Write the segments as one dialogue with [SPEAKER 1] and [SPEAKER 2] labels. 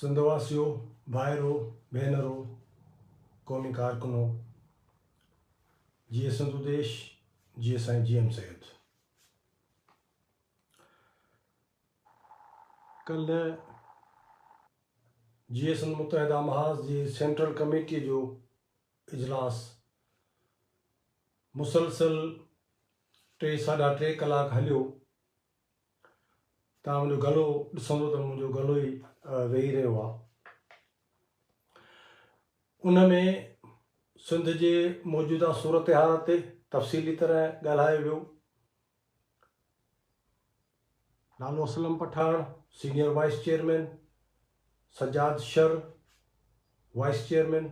[SPEAKER 1] سنڌ واسيو، ڀائرو، ڀينرو، قومي ڪارڪنو، جيئي سنڌو ديش، جيئي سائين جي ايم سيد. ڪلهه جيئي سنڌ متحده محاذ جي سينٽرل ڪميٽيء جو اجلاس مسلسل ٽي ساڍا ٽي ڪلاڪ هليو. توهان منهنجو گلو ڏسندو ته منهنجو گلو ئي ويهي رهيو آهي. ان ۾ سنڌ جي موجوده صورتحال تي تفصيلي طرح ڳالهايو ويو. Lalo Aslam Pathan, senior vice chairman, Sajjad Shar, vice chairman,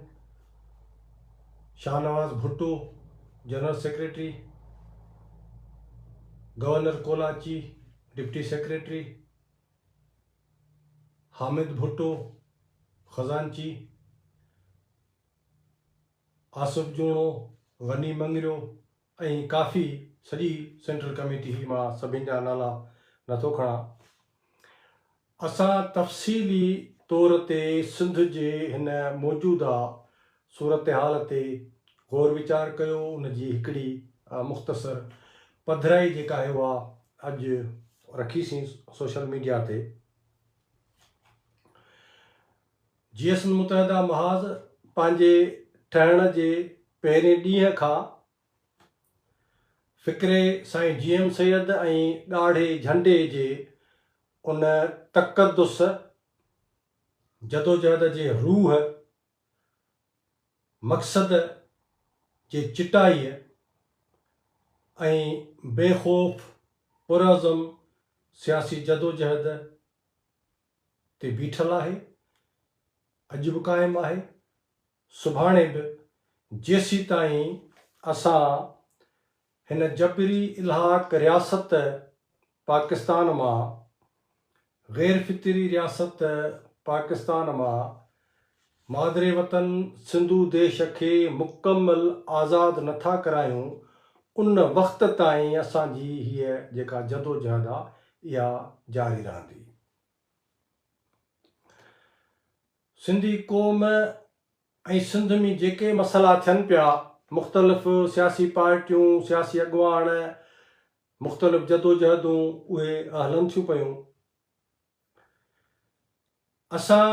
[SPEAKER 1] Shahnawaz Bhutto, general secretary, governor Kolachi, deputy secretary, Hamid Bhutto, خزانچي، آصف جوڻو، غني مڱريو ۽ ڪافي سڄي سينٽرل ڪميٽي هئي مان سڀن جا نالا نٿو کڻان. اسان تفصيلي طور تي سنڌ جي هن موجوده صورتحال تي غور ويچار ڪيو ان جي هڪڙي مختصر پڌرائي جيڪا آهي اها اڄ رکيسين سوشل ميڊيا تي. جيئي سنڌ متحده محاذ پنهنجي ٺهڻ جي پهرين ڏينهن کان فڪري سائين جي ايم سيد ۽ ڳاڙهي جهنڊي جي ان تقدس، جدوجهد جي روح، مقصد جي چٽائيء ۽ بي خوف پرعزم سياسي جدوجهد تي بيٺل آهي، اڄ به قائم آهي، سڀاڻي به جيسيتائين اسان هن جبري الحاق رياست پاڪستان مان، غير فطري رياست پاڪستان مان مادر وطن سنڌو ديش کي مڪمل آزاد نه ٿا ڪرايون ان وقت تائين اسان جي هيء جيڪا جدوجهد آ اها جاري رهندي. سنڌي قوم ۽ سنڌ ۾ جيڪي مسئلا ٿين پيا، مختلف سياسي پارٽيون، سياسي اڳواڻ، مختلف جدوجهدون اهي هلن ٿيون پيون. اسان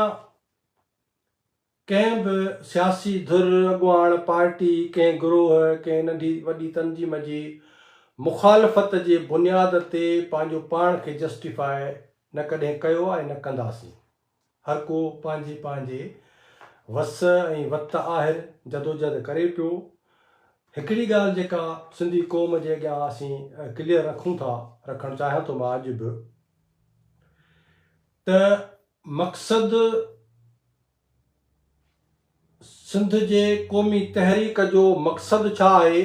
[SPEAKER 1] ڪنهن به سياسي ڌر، اڳواڻ، پارٽي، ڪنهن گروهه، ڪنهن ننڍي وڏي تنظيم جي مخالفت جي بنياد تي پنهنجو پاڻ کي جسٽيفاء نه ڪڏهن ڪيو آهي نه ڪنداسين. هر ڪو پنهنجي پنهنجي وس ۽ وت آهر جدوجهد ڪري پيو. هڪڙي ڳالهه جيڪا سنڌي قوم جي اڳيان اسين ڪليئر رکون ٿا، رکڻ چاهيان ٿو مان اڄ به ته مقصد سنڌ جي قومي تحريڪ جو مقصد ڇا آهي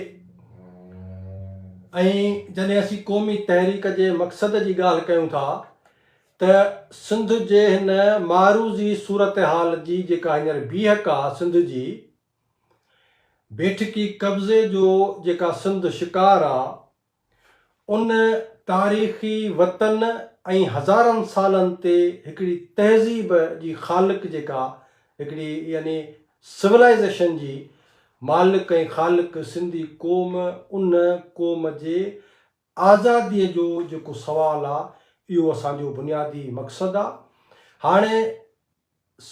[SPEAKER 1] ۽ جڏهن اسين قومي تحريڪ جي مقصد جي ڳالهه ڪيون ٿا ته سنڌ جي هن معروضي صورتحال جي جيڪا هينئر بيهڪ آ سنڌ جي بيٺڪي قبضي جو جيڪا سنڌ شڪار آ ان تاريخي وطن ۽ هزارن سالن تي هڪڙي تهذيب جي خالق جيڪا هڪڙي يعني سولائيزيشن جي مالڪ ۽ خالق سنڌي قوم ان قوم جي آزادي جو جيڪو سوال آ اهو اسان جو بنيادي مقصد آ. هاڻي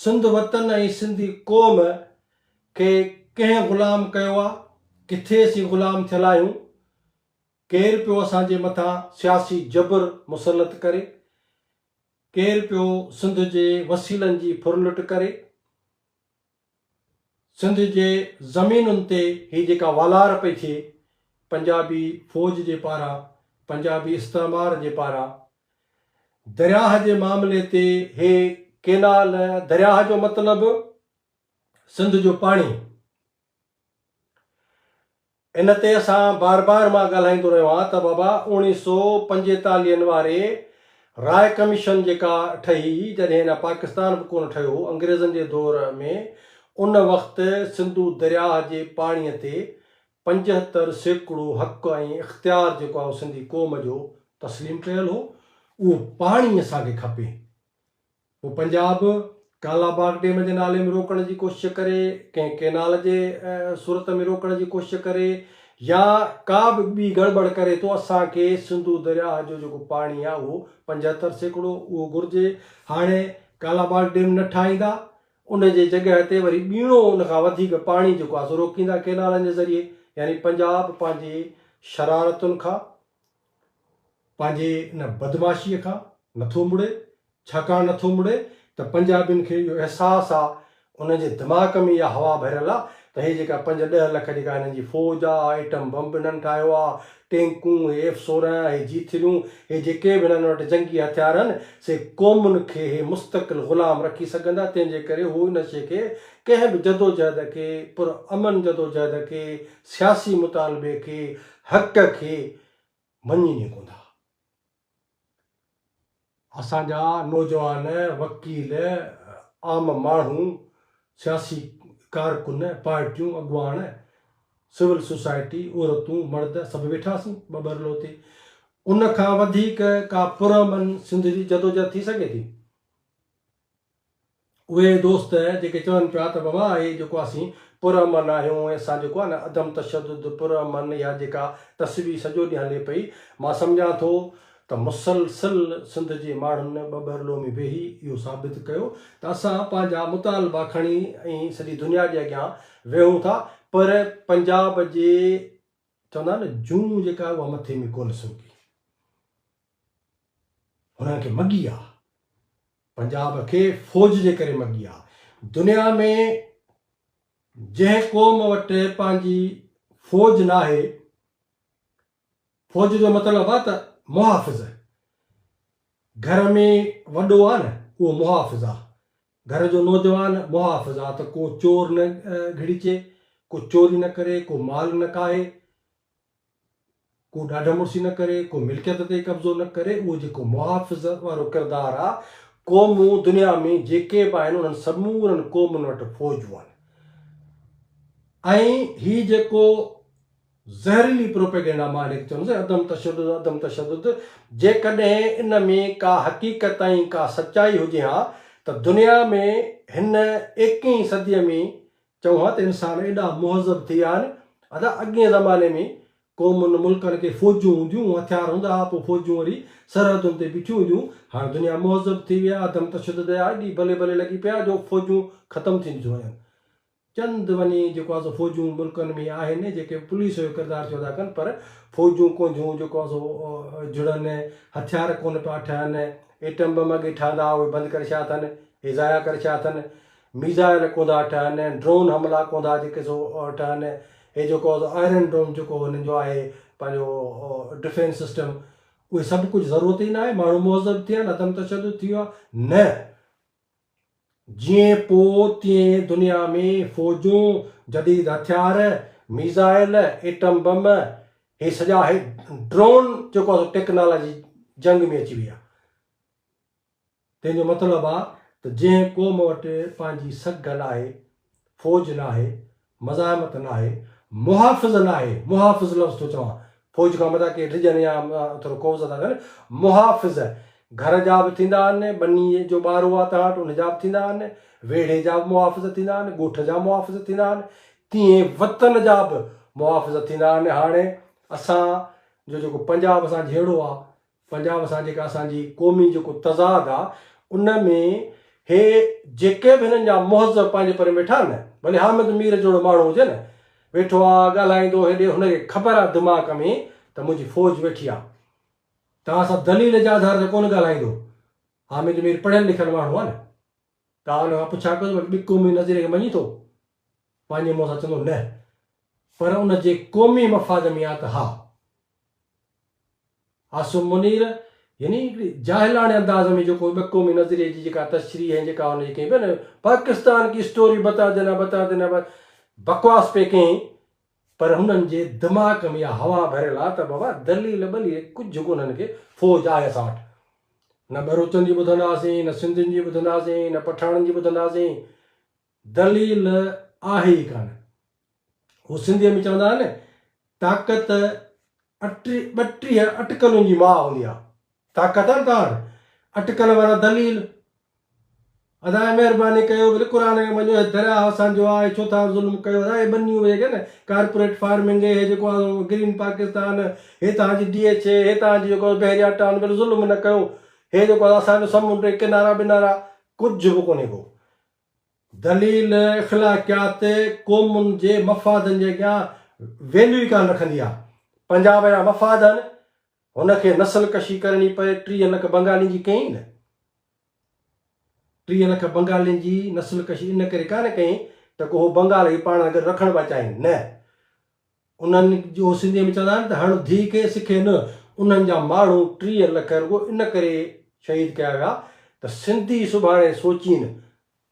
[SPEAKER 1] سنڌ وطن ۽ سنڌي قوم کي ڪنهن غلام ڪيو آ؟ ڪٿي اسين غلام ٿيل آهيون؟ ڪير پيو اسان جي مٿان سياسي جبر مسلط ڪري؟ ڪير پيو سنڌ جي وسيلن جي ڦرلٽ ڪري؟ سنڌ جي زمينن تي هي جيڪا والار پئي ٿئي پنجابي فوج جي پاران، پنجابي استعمار جي پاران، درياهه جي معاملي تي هي ڪينال، درياهه جو مطلب سنڌ جو پاڻي، ان تي اسان بار بار مان ڳالهائيندو رهيو آهيان ته بابا اوڻيهه سو پنجيتاليهن واري راء ڪميشن جيڪا ٺهي هئي جڏهن اڃا پاڪستان به ڪونه ٺهيو هو انگريزن جي دور ۾ ان وقت سنڌو درياهه جي پاڻي تي 75% حق ۽ اختيار جيڪو آهي سنڌي قوم جو تسليم ڪيل هو اهو پاڻي اسان کي کپي پوء پنجاب ڪالا باغ ڊيم جي نالي ۾ روڪڻ جي ڪوشش ڪري، ڪنهن ڪينال جي صورت ۾ روڪڻ جي ڪوشش ڪري يا ڪا به ٻي گڙٻڙ ڪري ٿو، اسان کي سنڌو درياهه جو جيڪو پاڻي آهي اهو 75% اهو گهرجي. هاڻي ڪالا باغ ڊيم نه ٺاهيندا، ان جي جڳهه تي وري ٻيڻو ان کان وڌيڪ پاڻي جيڪو آهي سو روڪيندا ڪينالن جي ذريعي يعني پنجاب پنهنجي شرارتن کان پنهنجي ان بدمعاشيء کان نٿو مڙي ڇاڪاڻ نٿو مڙي ته پنجابين کي اهو احساس آ انهن جي دماغ ۾ اها هوا ڀريل آ ته هي جيڪا پنج ڏهه لک جيڪا هنن جي فوج آ ايٽم بمب هنن ٺاهيو آ ٽينڪون، هي ايف 16، هي جي ٿريون، هي جيڪي به هنن وٽ جنگي هٿيار آهن، سي قومن کي هي مستقل غلام رکي سگهندا، تنهن جي ڪري هو ان شيء کي ڪنهن به جدوجهد کي، پر امن جدوجهد کي، سياسي مطالبي کي، حق کي مڃين ئي ڪونه ٿا. اسان جا نوجوان، وڪيل، عام ماڻهو، سياسي ڪارڪن، پارٽيون، اڳواڻ، سول سوسائٽي، عورتون، مرد سڀ ويٺاسين ٻٻرلو تي. ان کان وڌيڪ ڪا پرامن سنڌ جي جدوجهد ٿي سگهي ٿي؟ اهي دوست جيڪي چون پيا ته بابا اهي جيڪو اسين پرامن آهيون ۽ اسان جيڪو آهي نه عدم تشدد پرامن اها جيڪا تسبيح سڄو ڏينهن هلي پئي مان سمجهان ٿو ته مسلسل سنڌ جي ماڻهن ٻٻرلو ۾ ويهي اهو ثابت ڪيو ته اسان پنهنجا مطالبا کڻي ۽ سڄي دنيا جي اڳيان ويهون ٿا پر پنجاب جي چوندا آهن نه جون جيڪا اها مٿي ۾ ڪونه سرڪي هنن کي مڳي آ پنجاب کي فوج جي ڪري مڳي آ. دنيا ۾ جنهن قوم وٽ پنهنجي فوج ناهي، فوج جو مطلب آ ته محافظ، گهر ۾ وڏو آ نه اهو محافظ آ، گهر جو نوجوان محافظ آ ته ڪو چور نه گهڙيچي، ڪو چوري نه ڪري، ڪو مال نه ڪاهي، ڪو ڏاڍ مڙسي نه ڪري، ڪو ملڪيت تي قبضو نه ڪري، اهو جيڪو محافظ وارو ڪردار آ، قومون دنيا ۾ جيڪي به آهن انهن سمورن قومن وٽ فوجون آهن ۽ هي جيڪو زهريلي پروپيگنڊا مان هن کي چوندس عدم تشدد عدم تشدد جيڪڏهن ان ۾ ڪا حقيقت ۽ ڪا سچائي هجي ها ته دنيا ۾ هن ايڪيهين صديء ۾ چئون ها ته انسان ايڏا مهذب ٿي ويا آهن. ادا اڳئين زماني ۾ قومن ملڪن کي فوجون هونديون هيون، هٿيار هوندا ها، پوء فوجون وري سرحدن تي بيٺيون هونديون. هاڻ دنيا مهذب ٿي وئي آهي، عدم تشدد جا ايڏي بلي بلي لڳي پئي آهي جو فوجون ختم ٿينديون ٿيون وڃن. چند وڃي جيڪو آهي سو فوجون ملڪن ۾ آهن جيڪي پوليس جو ڪردار ٿيون ادا ڪن پر فوجون ڪونه ٿيون جيڪو آهي سو جڙن، هٿيار ڪونه پيا ٺهن، ايٽم بم اڳي ٺهندا ها اهي بند ڪري ڇڏيا اٿن، اهي ضايع ڪري ڇڏيا اٿن. ميزائل ڪوندا ٺهن، ڊرون حملا ڪوندا جيڪي سو ٺهن، هي جيڪو آئرن ڊوم جيڪو هنن جو آهي پنهنجو ڊفينس سسٽم اهي سڀ ڪجهه ضرورت ئي ناهي، ماڻهو مهذب ٿي ويا آهن، عدم تشدد ٿي ويو آهي، نه جيئن پوء تيئن دنيا ۾ فوجون، جديد هٿيار، ميزائل، ايٽم بم، هي سڄا هي ڊرون جيڪو آهي سو ٽيڪنالاجي جنگ ۾ اچي وئي آهي. تنهن جو مطلب آ ته جنهن قوم وٽ پنهنجي سگهه ناهي، فوج ناهي، مزاحمت ناهي، محافظ ناهي، محافظ لفظ ٿو چوان، فوج کان متان ڪي ڊڄن يا ٿورو خوفزده ٿين، محافظ گهر جا به ٿيندا آهن، ٻنيء جو ٻارو آ تنهن وٽ ان جا به ٿيندا آهن، ويڙهي جا به محافظ ٿيندا آهن، ڳوٺ جا محافظ ٿيندا آهن، تيئن وطن جا به محافظ ٿيندا آهن. هاڻي اسان جو جيڪو پنجاب سان جهيڙو آ، پنجاب سان جيڪا اسان جي قومي جيڪو تضاد آ ان ۾ هي جيڪي به هنن جا مهذب پنهنجي پر ۾ ويٺا آهن نه ڀلي حامد مير جهڙو ماڻهو هجي نه ويٺو آ ڳالهائيندو هيڏي هن کي خبر آ دماغ ۾ ته منهنجي فوج ويٺي آ توهان سان دليل جي آڌار تي ڪونه ڳالهائيندو حامد مير پڙهيل لکيل ماڻهو آ نه توهان ان کان پڇا ڪيو ته ٻي قومي نظريي کي مڃين ٿو پنهنجي منهن سان چوندو نه پر ان جي قومي مفاد ۾ آ ته ها عاصم منير يعني هڪڙي جاهلاڻي انداز ۾ جيڪو ٻه قومي نظريي جي جيڪا تشريح ۽ جيڪا هن جي ڪئي پئي نه پاڪستان ڪي اسٽوري بتا دينا بتا دينا بڪواس پئي ڪيائين پر هنن جي دماغ ۾ اها هوا ڀريل آ ته بابا دليل ٻليل ڪجهه ڪونهن کي فوج آهي اسان وٽ نه ٻروچن جي ٻڌنداسين نه سنڌين جي ٻڌنداسين نه پٺاڻن جي ٻڌنداسين دليل آهي ئي ڪانه هو سنڌيء ۾ چوندا آهن نه، طاقت 32 اٽڪلن جي ماء هوندي آهي. طاقت آهي نه توهان وٽ؟ اٽڪل معنيٰ دليل. ادا مهرباني ڪيو ڀلي قرآن کي مڃو هي درياهه اسان جو آهي ڇو ٿا ظلم ڪيو ادا هي ٻنيون جيڪي آهن نه ڪارپوريٽ فارمنگ هي جيڪو آهي گرين پاڪستان هي توهان جي ڊي ايڇ اي هي توهان جي جيڪو بحريا ٽائون ڀلي ظلم نه ڪيو هي جيڪو آهي اسان جو سمنڊ ڪنارا بنارا ڪجهه به ڪونهي ڪو دليل اخلاقيات قومن جي مفادن جي اڳيان ويليو ئي ڪانه رکندي آهي پنجاب جا مفاد آهن هن کي نسل ڪشي ڪرڻي پئي 30 لک بنگالين جي ڪئين نه 30 لک بنگالين جي نسل ڪشي ان ڪري ڪانه ڪئين ته ڪو هو بنگال کي پاڻ سان گڏ رکڻ پيا چاهين، نه. انهن جو سنڌيء ۾ چوندا آهن ته هڻ ڌيء کي سکي نه، انهن جا ماڻهو 30 لک رڳو ان ڪري شهيد ڪيا ويا ته سنڌي سڀاڻي سوچين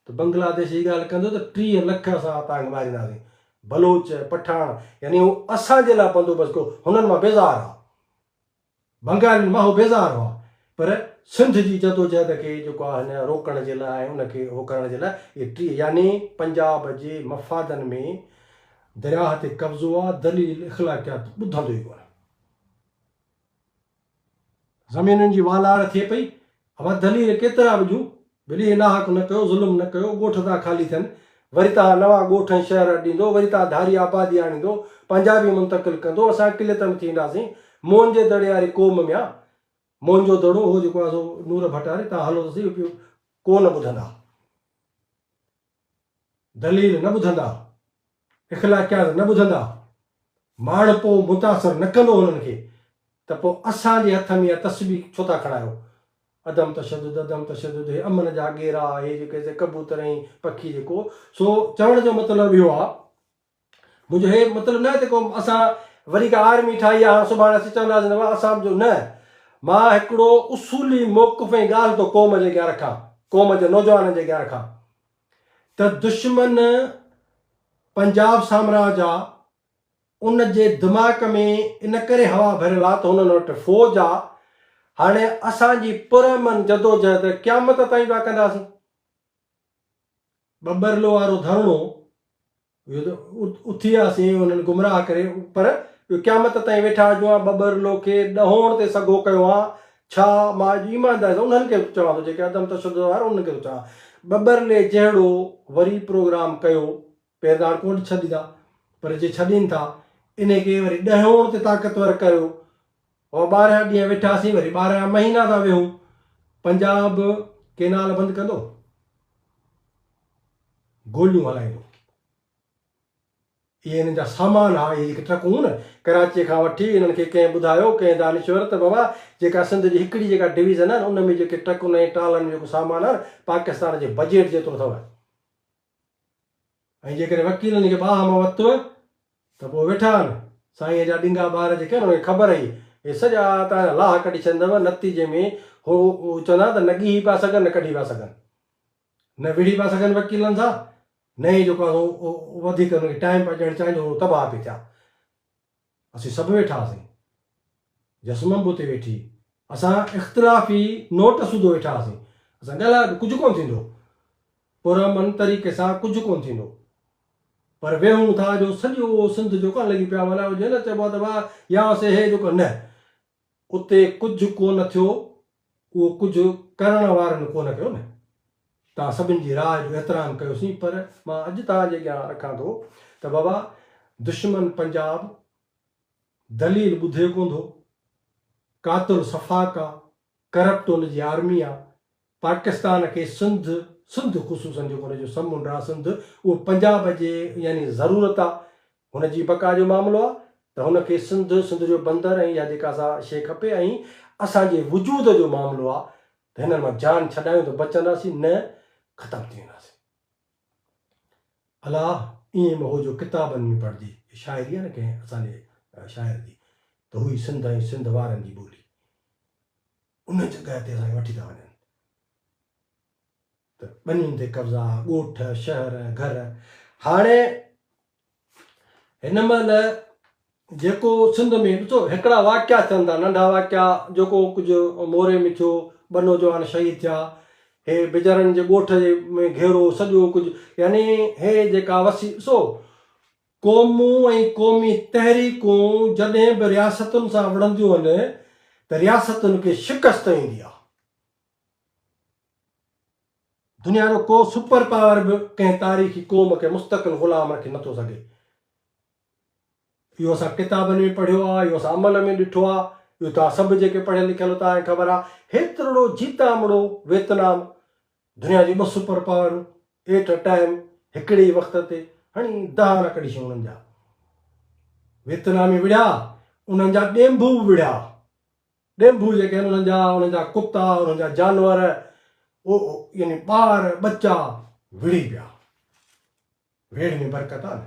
[SPEAKER 1] ته بنگلاديش جي ڳالهه ڪندو ته 30 لک اسان توهان کي مارينداسين، بلوچ، پٺاڻ يعني هو اسان جي لاء بندوبست ڪيو، هنن مان بيزار ها. بنگالين مان هو بيزار هئا پر سنڌ جي جدوجهد کي جيڪو آهي هن روڪڻ جي لاء ۽ ان کي هو ڪرڻ جي لاء اهي 30 يعني پنجاب جي مفادن ۾ درياهه تي قبضو آ دليل اخلاقيات ٻڌندو ئي ڪونه. زمينن جي والار ٿئي پئي ابا دليل ڪيترا به ڏيون، ڀلي هي ناحق نه ڪيو، ظلم نه ڪيو، ڳوٺ ٿا خالي ٿين، وري توهان نوان ڳوٺ ۽ شهر اڏيندو، وري توهان ڌاري آبادي آڻيندو، پنجابي منتقل ڪندو، اسان اقليت ۾ ٿي وينداسين، موهن جي دڙي واري قوم ۾ آ، موهن جو دڙو هو جيڪو آ سو نور ڀٽاري، توهان هلو ته سهي، ڪو نه ٻڌندا. دليل نه ٻڌندا، اخلاقيات نه ٻڌندا، ماڻهپو متاثر نه ڪندو هنن کي ته پوء اسان جي هٿ ۾ اها تسبيح ڇو ٿا کڻايو؟ عدم تشدد، عدم تشدد، هي امن جا ڳيرا، هي جيڪي سي ڪبوتر ۽ پکي جيڪو، سو چوڻ جو مطلب اهو آ، منهنجو هي مطلب نه آهي ته ڪو اسان وري ڪا آرمي ٺاهي آهي هاڻ سڀاڻي اسين چونداسين ته اسان جو نه مان هڪڙو اصولي موقف ۽ ڳالهه ٿو قوم جي اڳيان رکان قوم جي نوجوانن جي اڳيان رکان ته دشمن پنجاب سامراج آ ان جي دماغ ۾ ان ڪري هوا ڀريل آ ته هنن وٽ فوج آ هاڻي اسان جي پرامن جدوجهد قيامت تائين پيا ڪنداسين ٻٻرلو وارو ڌرڻو اهو ته اٿي آسين انهن گمراهه ڪري پر اهو قيامت تائين ويٺا هجون ها ٻٻرلو کي ڏهوڻ تي سگهو ڪيو ها ڇا مان اڄ ايمانداري سان انهن کي چوان ٿو جيڪي عدم تشدد وارا انهن کي ٿو چوان ٻٻرلي جهڙو وري پروگرام ڪيو پهريان ته هاڻ ڪونه ڇڏيندا پر جي ڇڏين ٿا انهي کي وري ڏهوڻ تي طاقتور ڪيو هو 12 ڏينهن ويٺاسين وري 12 مهينا ٿا ويهون پنجاب ڪينال بند ڪندو گوليون هلائيندو اهي هنن جا سامان ها اهي جيڪي ٽرڪون هيون نه ڪراچي کان وٺي هنن کي ڪنهن ٻڌايو ڪنهن دانشور ته بابا جيڪا سنڌ جي هڪڙي جيڪا ڊويزن آهي نه ان ۾ جيڪي ٽرڪن ۽ ٽرالن ۾ جيڪو سامان آهي نه پاڪستان جي بجيٽ جيترو اٿو ۽ جيڪڏهن وڪيلن کي باهه مان ورتو ته پوء ويٺا آهن سائينء جا ڏنگا ٻار جيڪي آهن انهن کي خبر هئي اهي سڄا توهان جا لاهه ڪڍي ڇڏيندؤ نتيجي ۾ هو چوندا ته نه ڳيهي پيا سگهن نه ڪڍي پيا سگهن نه وڙهي پيا سگهن وڪيلن سان نه ئي جيڪو آهي سو وڌيڪ انهن کي ٽائيم پيا ڏيڻ چاهين جو هو تباهه پئي ٿيا. اسين سڀ ويٺا هئاسين. جسمم به اتي ويٺي. اسان اختلافي نوٽ سوڌو ويٺا هئاسين. اسان ڳالهايو به ڪجهه ڪونه ٿيندو. پرامن طريقي سان ڪجهه ڪونه ٿيندو. پر ويهون ٿا جو سڄو سنڌ جو ڪانه لڳي پيا معنيٰ هجي نه چئبو آهي ته واهه يا سي هي جيڪو نه اتي ڪجهه ڪونه ٿيو اهو ڪجهه ڪرڻ وارن ڪونه ڪيو نه. توهان سڀن جي راء جو احترام ڪيوسين پر مان اڄ توهان جي اڳيان رکان ٿو ته بابا دشمن پنجاب دليل ٻڌي ڪونه ٿو، قاتل سفاڪ آ، ڪرپٽ ان جي آرمي آ، پاڪستان کي سنڌ، سنڌ خصوصن جيڪو ان جو سمنڊ آ سنڌ اهو پنجاب جي يعني ضرورت آ، هن جي بقا جو معاملو آ ته هن کي سنڌ، سنڌ جو بندر ۽ اها جيڪا سا شيء کپي ۽ اسان جي وجود جو معاملو آ ته هنن مان جان ڇڏايون ته بچنداسين نه ختم ٿي وينداسين. الا ائين به هو جو ڪتابن ۾ پڙهجي. هي شاعري آهي نه ڪنهن اسان جي شاعر جي ته هئي سنڌ ۽ سنڌ وارن جي ٻولي. ان جڳهه تي اسان کي وٺي ٿا وڃن ته ٻنين تي قبضا، ڳوٺ، شهر، گهر. هاڻي هن مهل جيڪو سنڌ ۾ ڏسو هڪڙا واقعا ٿين ٿا ننڍا واقعا جيڪو ڪجهه موري ۾ ٿيو ٻه نوجوان شهيد ٿيا هي بجرن جي ڳوٺ جي ۾ گهيرو سڄو ڪجهه يعني هي جيڪا وسي ڏسو قومون ۽ قومي تحريڪون جڏهن به رياستن سان وڙهنديون آهن ته رياستن کي شڪست ايندي آهي. دنيا جو ڪو سپر پاور به ڪنهن تاريخي قوم کي مستقل غلام رکي نٿو سگهي. اهو اسان ڪتابن ۾ پڙهيو آهي، اهو اسان عمل ۾ ڏٺو آهي، اهو توهان سڀ جيڪي پڙهيل لکيل آهيو توهان کي خبر آهي. هيترڙو جيتامڙو ويتنام دنيا جون ٻه سپر پاورون ايٽ ا ٽائيم هڪڙي ئي وقت تي هڻي دهانا ڪڍي ڇڏيون انهن جا. ويتنامي وڙهيا، انهن جا ڏينڀو به وڙهيا. ڏينڀو جيڪي آهن انهن جا، انهن جا ڪتا، انهن جا جانور، يعني ٻار ٻچا وڙهي پيا. ويڙهه ۾ برڪت آ نه.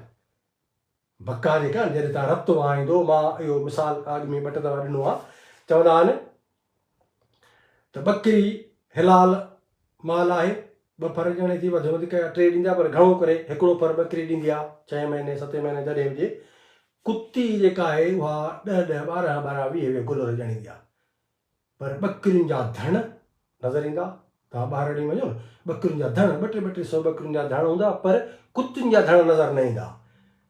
[SPEAKER 1] بقا جيڪا آهي نه جڏهن تان رت وهائيندو، مان اهو مثال اڳ ۾ ٻه ٽي دفعا ڏنو آ، چوندا آهن ته ٻڪري حلال مال آهي، ٻه ڦر ڄڻي ٿي، وڌ ۾ وڌ ٽي ڏيندي آ پر گهڻو ڪري هڪڙو ڦر ٻڪري ڏيندي آ، ڇهين مهيني ستين مهيني جڏهن به ڏي. ڪتي جيڪا آهي اها ڏهه ڏهه ٻارنهن ٻارنهن 20 20 گلر ڄڻيندي آ. پر ٻڪرين جا ڌڻ نظر ايندا، توهان ٻاهرڙي وڃو نه ٻڪرين جا ڌڻ ٻه ٽي ٻه ٽي سو ٻڪرين جا ڌڻ هوندا پر ڪتين جا ڌڻ نظر نه ايندا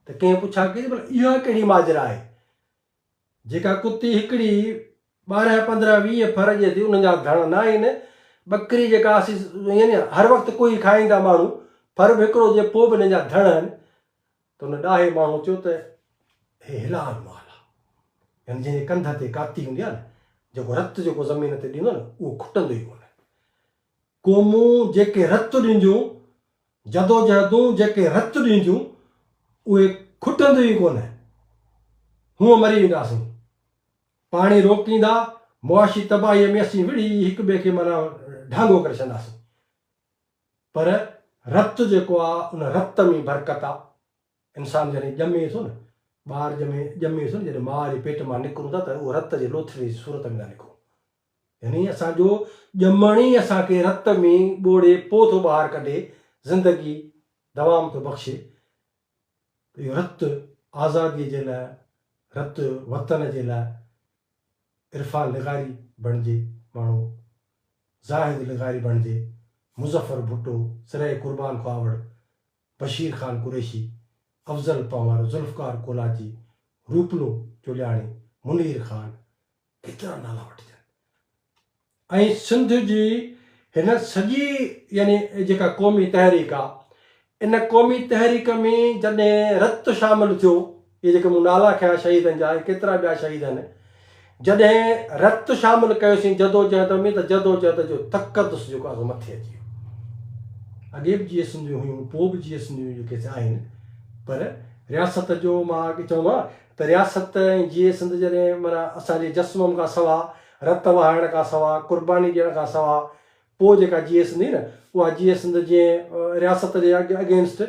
[SPEAKER 1] ته ڪنهن پڇا ڪئي ته ڀلا اها ڪهڙي ماجرا آهي جيڪا ڪتي هڪڙي 12 15 20 ڦر ڏئي ٿي انهن جا ڌڻ نه آهن ٻڪري جيڪا اسين يعني هر وقت ڪوئي کائيندا ماڻهو ڦر به هڪڙو جي پوء به انهن جا ڌڻ آهن ته ان ڏاهي ماڻهو چيو ته هي حلال مال آ. يعني جنهن جي ڪنڌ تي ڪاتي هوندي آ نه، جيڪو رت جيڪو زمين تي ڏيندو نه، اهو کٽندو ئي ڪونه. قومون جيڪي رت ڏينديون، جدوجهدون جيڪي رت ڏينديون، اهي کٽنديون ئي ڪونه. هونء مري وينداسين. پاڻي روڪيندا، معاشي تباهيء ۾ اسين وڙهي هڪ ٻئي کي معنيٰ ڍانگو ڪري ڇڏنداسين. پر رت جيڪو آ ان رت ۾ برڪت آ. انسان جڏهن ڄمي ٿو نه، ٻار ڄمي ڄمي ٿو نه جڏهن ماء جي پيٽ مان نڪرون ٿا ته اهو رت جي لوٿڙي جي صورت ۾ ٿا نڪرون. يعني اسان جو ڄمڻ ئي اسان کي رت ۾ ٻوڙي پوء ٿو ٻاهر ڪڍي زندگي دوام ٿو بخشي ته اهو رت آزادي جي لاء رت وطن جي لاء عرفان لغاري بڻجي ماڻهو زاهد لغاري بڻجي، مظفر ڀٽو، سرهي قربان خواوڙ، بشير خان قريشي، افضل پنهور، ذوالفقار ڪولاچي، روپلو چولياڻي، منير خان، ڪيترا نالا وٺجن. ۽ سنڌ جي هن سڄي يعني جيڪا قومي تحريڪ آ ان قومي تحريڪ ۾ جڏهن رت شامل ٿيو اهي جيڪي مون نالا کنيا شهيدن جا ۽ ڪيترا ٻيا شهيد آهن جڏهن رت شامل ڪيوسين جدوجهد ۾ ته جدوجهد جو تقدس جيڪو آ سو مٿي اچي ويو. اڳي به جيئي سنڌيون هيون پوء به جيئي سنڌيون جيڪي آهن پر رياست جو مان اڳي چوندو آهيان ته رياست ۽ جيئي سنڌ جڏهن معنيٰ اسان جي جسمم کان سوا رت وهائڻ کان سوا، قرباني ڏيڻ کان سوا، پوء جيڪا جيئي سنڌ هئي نه، اها جيئي سنڌ جيئن رياست جي اگينسٽ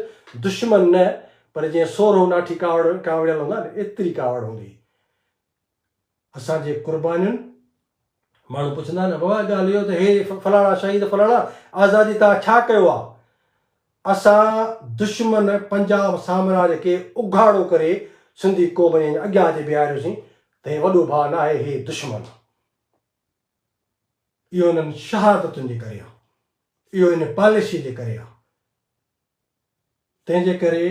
[SPEAKER 1] دشمن نه پر جيئن سورهو ناٺي ڪاوڙ ڪاوڙيل هوندا آهن، ايتري ڪاوڙ هوندي هئي. اسان جي قربانين، ماڻهو پڇندا آهن نه بابا ڳالهه اهو ته هي فلاڻا شهيد فلاڻا آزادي تان ڇا ڪيو آ؟ اسان دشمن پنجاب سامراج کي اگهاڙو ڪري سنڌي قوم جي اڳيان اچي بيهاريوسين ته هي وڏو ڀاء ناهي هي دشمن آ. اهو انهن شهادتن جي ڪري آ. اهو ان پاليسي جي ڪري آ. تنهن جي ڪري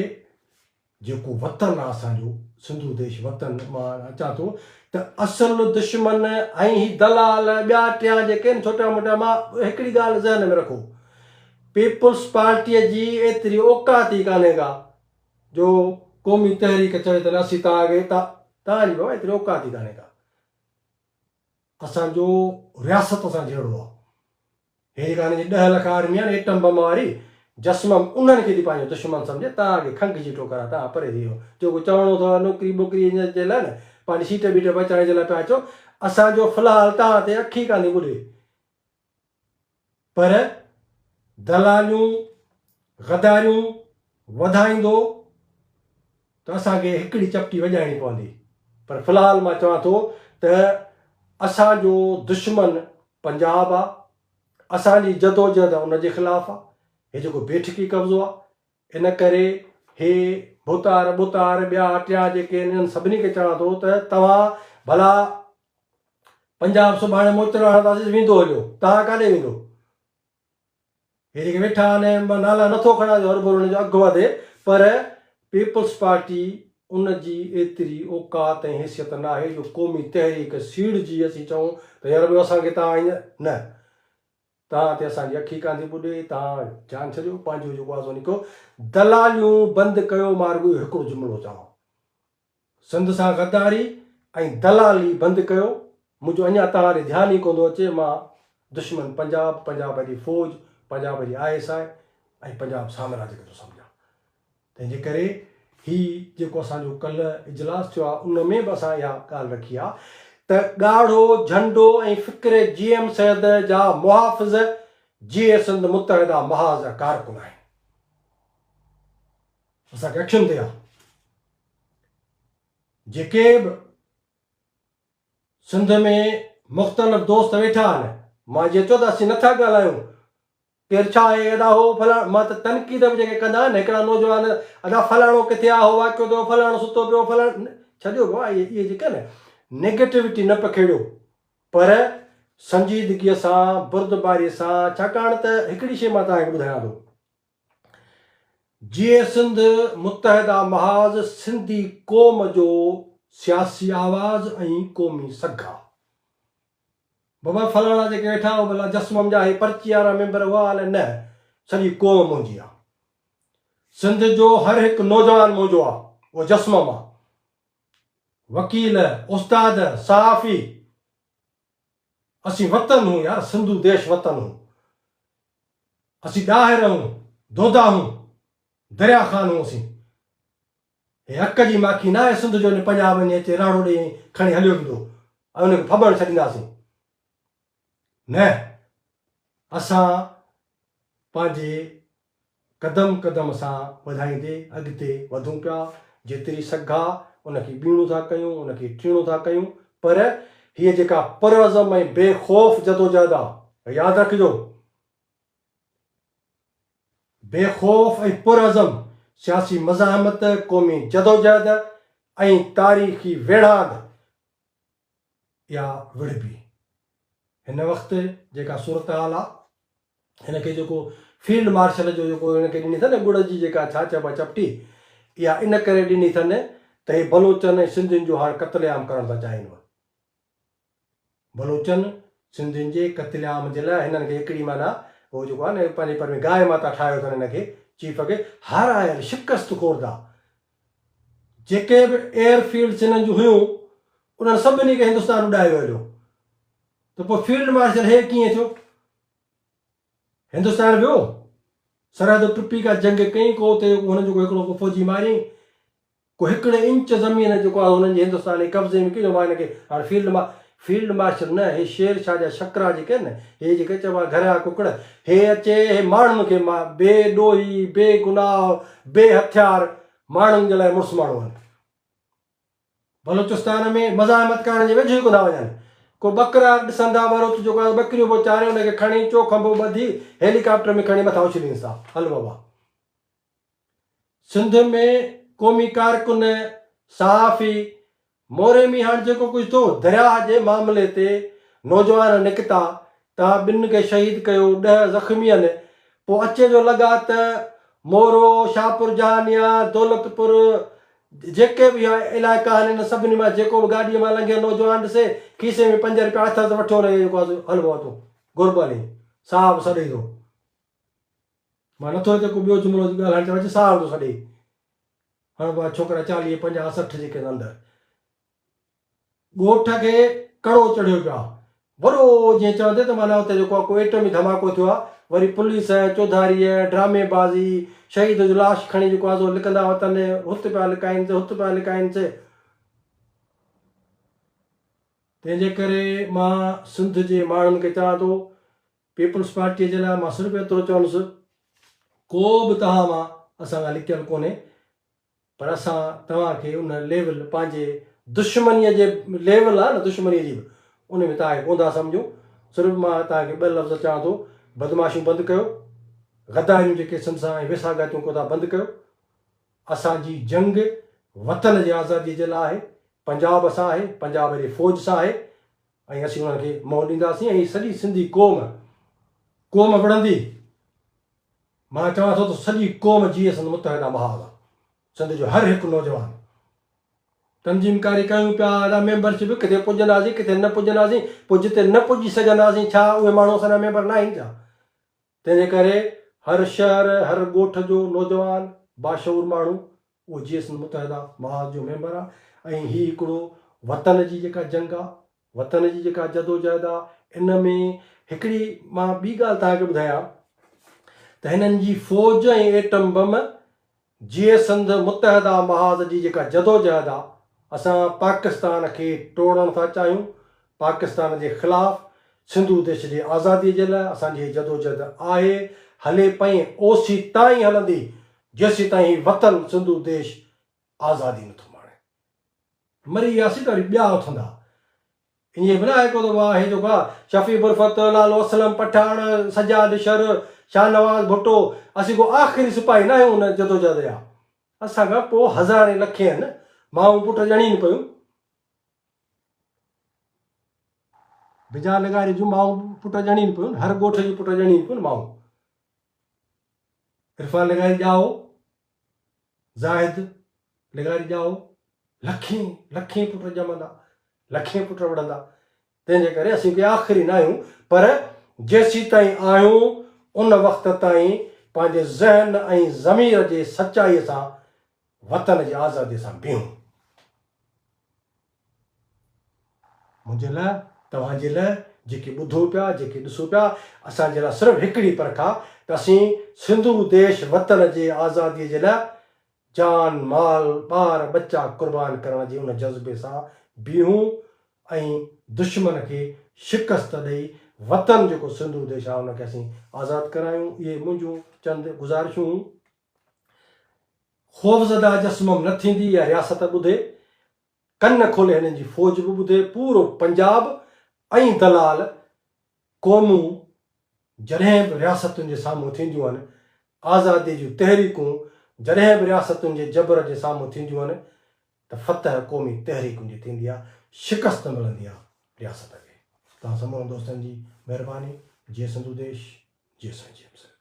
[SPEAKER 1] جيڪو وطن آ اسان جو سنڌو ديش وطن مان اچان ٿو ته اصل دشمن ۽ هي دلال ٻيا ٽيان جيڪي آهن ڇوٽا موٽا مان هڪڙي ڳالهه ذهن ۾ رکو پيپلز پارٽيء جي ايتري اوقات ئي ڪانهي ڪا جو قومي تحريڪ چوي ته نه اسين توهان کي توهان جي بابا ايتري اوقات ئي ڪانهي ڪا اسان جو رياست سان جهيڙو آ هي جيڪا هن جي ڏهه لک آرمي آهي نه ايٽم بم واري، جسمم انهن کي ٿي پنهنجو دشمن سمجهي، توهان کي کنگهه جي ٽوڪر آ، توهان پري ٿي ويو. جو ڪو چوڻو اٿو نوڪري ٻوڪري جي لاء نه، پنهنجي سيٽ ٻيٽ بچائڻ جي لاء پيا اچو، اسان جو في الحال توهان تي اک ئي ڪانه ٿي ٻڏي. پر دلاليون، غداريون وڌائيندو ته اسان کي هڪڙي چپٽي وڄائڻي پوندي. پر في الحال مان چوان ٿو ته اسان جو دشمن پنجاب آ، اسان جي جدوجهد ان جي خلاف آ، هي جيڪو بيٺڪي قبضو آ، ان ڪري هي ڀوتار ٻوتار ٻيا ٽيان جيڪي آهن انهن سڀني کي چوان ٿو ته توهان ڀلا پنجاب سڀاڻي موچڙا هڻنداسين ويندو هليو، توهان ڪاڏي ويندو؟ هي جيڪي ويٺا آهن مان نالا نٿو کڻان جو هرڀرو انهن جو اگهه وڌي پر پيپلز پارٽي ان جي ايتري اوقات ۽ حيثيت ناهي جو قومي تحريڪ سيڙجي اسين چئون ته يار ٻيو اسان کي توهان ائين نه. توهان تي اسان جي اک ئي ڪانه ٿي ٻڏي، توهان جان ڇڏيو، پنهنجو جيڪو آهي سو نڪو دلاليون بند ڪيو، مان رڳو اهو هڪڙو جملو چوان، سنڌ سان غداري ۽ دلالي بند ڪيو، منهنجو اڃا توهان ڏي ڌيان ئي ڪونه ٿو اچي، مان دشمن پنجاب، پنجاب جي فوج، پنجاب جي I S I ۽ Punjab سامراج کي ٿو سمجهان. تنهن جي ڪري هي جيڪو اسان جو ڪلهه اجلاس ٿيو آهي ان ۾ به اسان اها ڳالهه رکي آهي ته ڳاڙهو جهنڊو ۽ فڪر جي ايم سيد جا محافظ جيئي سنڌ متحده محاذ جا ڪارڪن آهن. اسان کي اکين تي آهي جيڪي به سنڌ ۾ مختلف دوست ويٺا آهن مان جيئن چيو ته اسين نٿا ڳالهايون ڪير ڇا آهي ادا هو فلاڻو مان ته تنقيد به جيڪي ڪندا آهن هڪڙا نوجوان ادا فلاڻو ڪٿي آ هو واقعو ٿيو فلاڻو ستو پيو فلاڻو ڇڏيو بابا اهي اهي جيڪي آهن نيگيٽوٽي نه پکيڙيو پر سنجيدگي سان بردباري سان ڇاڪاڻ ته هڪڙي شيء مان توهان کي ٻڌايان ٿو جيئي سنڌ متحده محاذ سنڌي قوم جو سياسي آواز ۽ قومي سگهه آ. بابا فلاڻا جيڪي ويٺا هو ڀلا جسمم جا هي پرچي وارا ميمبر هئا الائي نه سڄي قوم منهنجي آ سنڌ جو هر هڪ نوجوان منهنجو آ اهو جسمم آ وڪيل استاد صحافي اسين وطن هون يار سنڌو ديش وطن هون اسين ڏاهر هون دودا هون دريا خان هون اسين هي اڪ جي ماکي ناهي سنڌ جو ان پنجاب وڃي اچي راڙو ڏئي ۽ کڻي هليو ويندو ۽ ان کي ڦٻڻ ڇڏينداسين نه اسان پنهنجي قدم قدم سان وڌائيندي اڳتي وڌون پيا جيتري سگها ان کي ٻيڻو ٿا ڪيون ان کي ٽيڻو ٿا ڪيون پر هيء جيڪا پرعزم ۽ بي خوف جدوجهد آ ياد رکجو بي خوف ۽ پرعزم سياسي مزاحمت، قومي جدوجهد ۽ تاريخي ويڙهاند اها وڙهبي. هن وقت جيڪا صورتحال آ، هن کي جيڪو فيلڊ مارشل جو جيڪو هن کي ڏني اٿن نه ڳڙ جي جيڪا ڇا چئبو آ چپٽي، اها ان ڪري ڏني اٿن ته هي بلوچن ۽ سنڌين جو هاڻ قتل عام ڪرڻ ٿا چاهين. بلوچن سنڌين جي قتل عام جي لاء هنن کي هڪڙي معنيٰ هو جيڪو آهي نه پنهنجي پر ۾ گاء ماتا ٺاهيو اٿن هن کي چيف کي هارايل شڪست خورده جيڪي به ايئر فيلڊس هنن جون هيون انهن سڀني کي هندستان اڏائي ويو هليو ته پوء فيلڊ مارشل هي ڪيئن ٿيو هندستان ويو سرحد ٽپي ڪا جنگ ڪئي ڪو اتي هنن جو هڪڙو ڪو فوجي ماريائين ڪو هڪڙي انچ زمين جيڪو آهي هنن جي هندستان جي قبضي ۾ ڪيئن مان هن کي هاڻي فيلڊ ما فيلڊ مارشل نه هي شير شاهه جا شڪرا جيڪي آهن نه هي جيڪي چئبو آهي گهر جا ڪڪڙ هي اچي هي ماڻهن کي ما بي ڏوهي بي گناهه بي هٿيار ماڻهن جي لاء مڙس ماڻهو آهن بلوچستان ۾ مزاحمت ڪرڻ جي ويجهو ئي ڪونه وڃن ڪو ٻڪرا ڏسندا ٻروچ جيڪو آهي ٻڪريون پيو چاري ان کي کڻي چو کنڀو ٻڌي هيلي ڪاپٽر ۾ کڻي مٿان اڇلينس ٿا هل بابا سنڌ ۾ قومي ڪارڪن، صحافي، موري ۾ هاڻ جيڪو ڪجهه ٿيو، درياهه جي معاملي تي نوجوان نڪتا، توهان ٻن کي شهيد ڪيو، ڏهه زخمي آهن، پوء اچي جو لڳا ته مورو، شاهپور جهانيان، دولتپور، جيڪي به اهي علائقا آهن انهن سڀني مان جيڪو به گاڏيء مان لنگهي نوجوان ڏسي، کيسي ۾ پنج رپيا اٿس ته وٺيو رهي جيڪو آهي سو هل بابا تون گهربل آهين، صاحب سڏي ٿو. مان نٿو هتي ڪو ٻيو جملو ڳالهائڻ چاهيان اچي ساهه ٿو سڏي هاڻ بابا ڇوڪرا 40 50 60 جيڪي اندر ڳوٺ کي ڪڙو چڙهيو پيو آهي وڏو جيئن چوندي ته معنيٰ اتي جيڪو آهي ڪو ايٽمي ڌماڪو ٿيو آهي وري پوليس چوڌاري ڊرامي بازي شهيد جو لاش کڻي جيڪو آهي سو لڪندا وتن هت پيا لڪائين سي هت پيا لڪائين سي تنهن جي ڪري مان سنڌ جي ماڻهن کي چوان ٿو پيپلز پارٽيء جي لاء مان صرف ايترو چوندس، ڪو به توهان مان اسان کان لڪيل ڪونهي، پر اسان توهان کي ان ليول پنهنجي دشمنيء جي ليول آهي نه دشمنيء جي به ان ۾ توهان کي ڪونه ٿا سمجهون. صرف مان توهان کي ٻه لفظ چوان ٿو، بدمعاشيون بند ڪيو، غداريون جيڪي سنڌ سان ۽ ويساهگاتيون ڪيو ٿا بند ڪيو. اسان جي جنگ وطن جي آزاديء جي لاء آهي، پنجاب سان آهي، پنجاب جي فوج سان آهي، ۽ اسين انهن کي منهن ڏينداسين ۽ سڄي سنڌي قوم قوم وڙهندي. مان چوان ٿو ته سڄي قوم جيئي سنڌ متحده محاذ آ. سنڌ جو هر هڪ نوجوان. تنظيم ڪاري ڪيون پيا، ادا ميمبرشپ ڪٿي پڄنداسين ڪٿي نه پڄنداسين، پوء جتي نه پڄي سگهنداسين ڇا اهي ماڻهو اسان جا ميمبر ناهن ڇا؟ تنهن جي ڪري هر شهر هر ڳوٺ جو نوجوان باشعور ماڻهو اهو جيئي سنڌ متحده محاذ جو ميمبر آ ۽ هي هڪڙو وطن جي جيڪا جنگ آ وطن جي جيڪا جدوجهد آ ان ۾ هڪڙي مان ٻي ڳالهه توهان کي ٻڌايان ته هنن جي فوج ۽ ايٽم بم جيئي سنڌ متحده محاذ جي جيڪا جدوجهد آ، اسان پاڪستان کي ٽوڙڻ ٿا چاهيون، پاڪستان جي خلاف سنڌو ديش جي آزادي جي لاء اسان جي هي جدوجهد آهي، هلي پئي ۽ اوسيتائين هلندي جيسيتائين هي وطن سنڌو ديش آزادي نٿو ماڻي. مري وياسين ته وري ٻيا اٿندا. ائين به ناهي ڪو ته واهه هي جيڪو آ شفيع برفت، لالو اسلم پٺاڻ، سجاد شر، شاهنواز ڀٽو، اسين ڪو آخري سپاهي ناهيون ان جدوجهد جا. اسان کان پوء هزارين لکين مائون پٽ ڄڻين پيون. بجا لغاري جون مائون پٽ ڄڻين پيون، هر ڳوٺ جون پٽ ڄڻين پيون مائون. عرفان لغاري ڄائو، زاهد لغاري ڄائو، لکين لکين پٽ ڄمندا، لکين پٽ وڙهندا، تنهن جي ڪري اسين ڪي آخري ناهيون، پر جيسيتائين آهيون ان وقت تائين پنهنجي ذهن ۽ ضمير جي سچائي سان وطن جي آزادي سان بيهون. منهنجي لاء، توهان جي لاء، جيڪي ٻڌو پيا، جيڪي ڏسو پيا، اسان جي لاء صرف هڪڙي پرک آ ته اسين سنڌو ديش وطن جي آزادي جي لاء جان، مال، ٻار ٻچا قربان ڪرڻ جي ان جذبي سان بيهون ۽ دشمن کي شڪست ڏئي وطن جيڪو سنڌو ديش آ ان کي اسين آزاد ڪرايون. اهي منهنجون چند گذارشون هيون. خوفزده جسمم نه ٿيندي اها رياست ٻڌي. ڪن کولي هنن جي فوج به ٻڌي پورو پنجاب ۽ دلال قومون جڏهن به رياستن جي سامهون ٿينديون آهن آزادي جون تحريڪون جڏهن به رياستن جي جبر جي سامهون ٿينديون آهن ته فتح قومي تحريڪن جي ٿيندي آهي شڪست ملندي آهي رياست کي توهان سمورن دوستن جي مهرباني جي سنڌو ديش جي سائين جي ايم سيد.